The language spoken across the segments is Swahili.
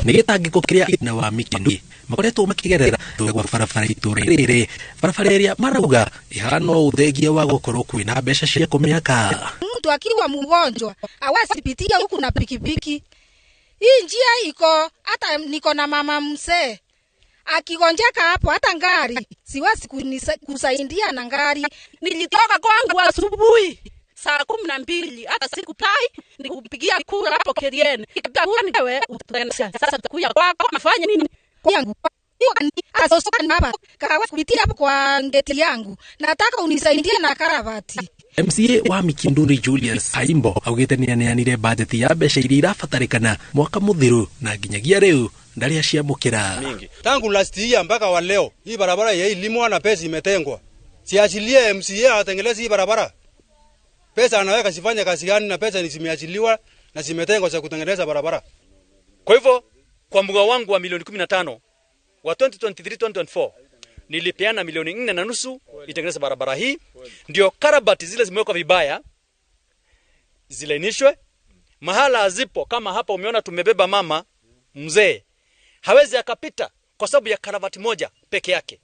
Nĩ gĩtangĩko kĩrĩa na wa Mikinduri makoretwo makĩgerera gwa barabara itũra rĩrĩ, barabara ĩrĩa marauga ĩhana ũthengia wa gũkorwo kwĩna mbeca cia kũmĩaka. Mtu akiwa mgonjwa hawezi pitia huku na pikipiki. Hii njia iko, hata niko na mama mzee akigonjeka hapo, hata ngari siwezi kusaidia na ngari. Nilitoka kwangu asubuhi saa 12, hata sikupai nikupigia kura hapo Kerieni. Kura ni wewe utaendesha. Sasa tutakuja kwako nafanya nini? Yangu hapa kawa kupitia hapo kwa ngeti yangu, nataka unisaidie na karavati. MCA wa Mikinduri Julius Haimbo augite ni aneanire bajeti ya mbeca iria irabatarĩkana mwaka mũthiru na nginyagia rĩu ndarĩ aciamũkĩra. Mingi. Tangu last year mpaka wa leo hii barabara ilimwa na pesa imetengwa. Siachilie MCA atengeleze hii barabara. Pesa anaweka sifanye kazi gani na pesa zimeachiliwa na zimetengwa za kutengeneza barabara. Kwa hivyo kwa mgao wangu wa milioni 15 wa 2023-2024 nilipeana milioni 4.5 itengeneze barabara hii, ndio karabati zile zimewekwa vibaya zilainishwe. Mahala hazipo kama hapa umeona tumebeba mama mzee hawezi akapita kwa sababu ya karabati moja peke yake,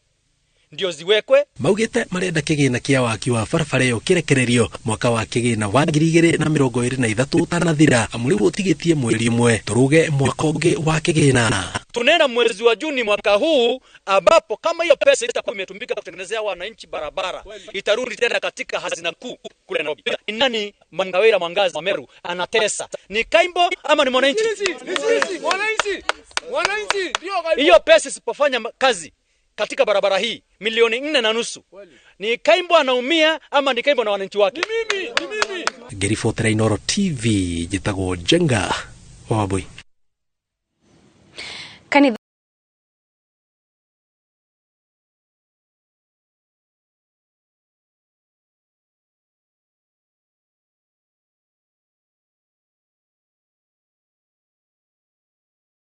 ndio ziwekwe. Maugite marenda kĩgĩna kĩa waki wa barabara ĩyo kĩrekererio mwaka wa kĩgĩna wa 2023 ũtanathira, amu rĩu ũtigĩtie mweri ũmwe tũruge mwaka ũngĩ wa kĩgĩna. Tunaenda mwezi wa Juni mwaka huu, ambapo kama hiyo pesa itakuwa imetumika kutengenezea wananchi barabara itarudi tena katika hazina kuu kule Nairobi. Ni nani Mangawira Mwangaza wa Meru anatesa? Ni Kaimbo ama ni mwananchi? Hiyo pesa isipofanya kazi katika barabara hii milioni 4.5, ni Kaimbo anaumia ama ni Kaimbo na wananchi wake? Ni mimi. Ngĩribotera Inooro TV, njĩtagwo Njenga wa Wambui. Kanitha.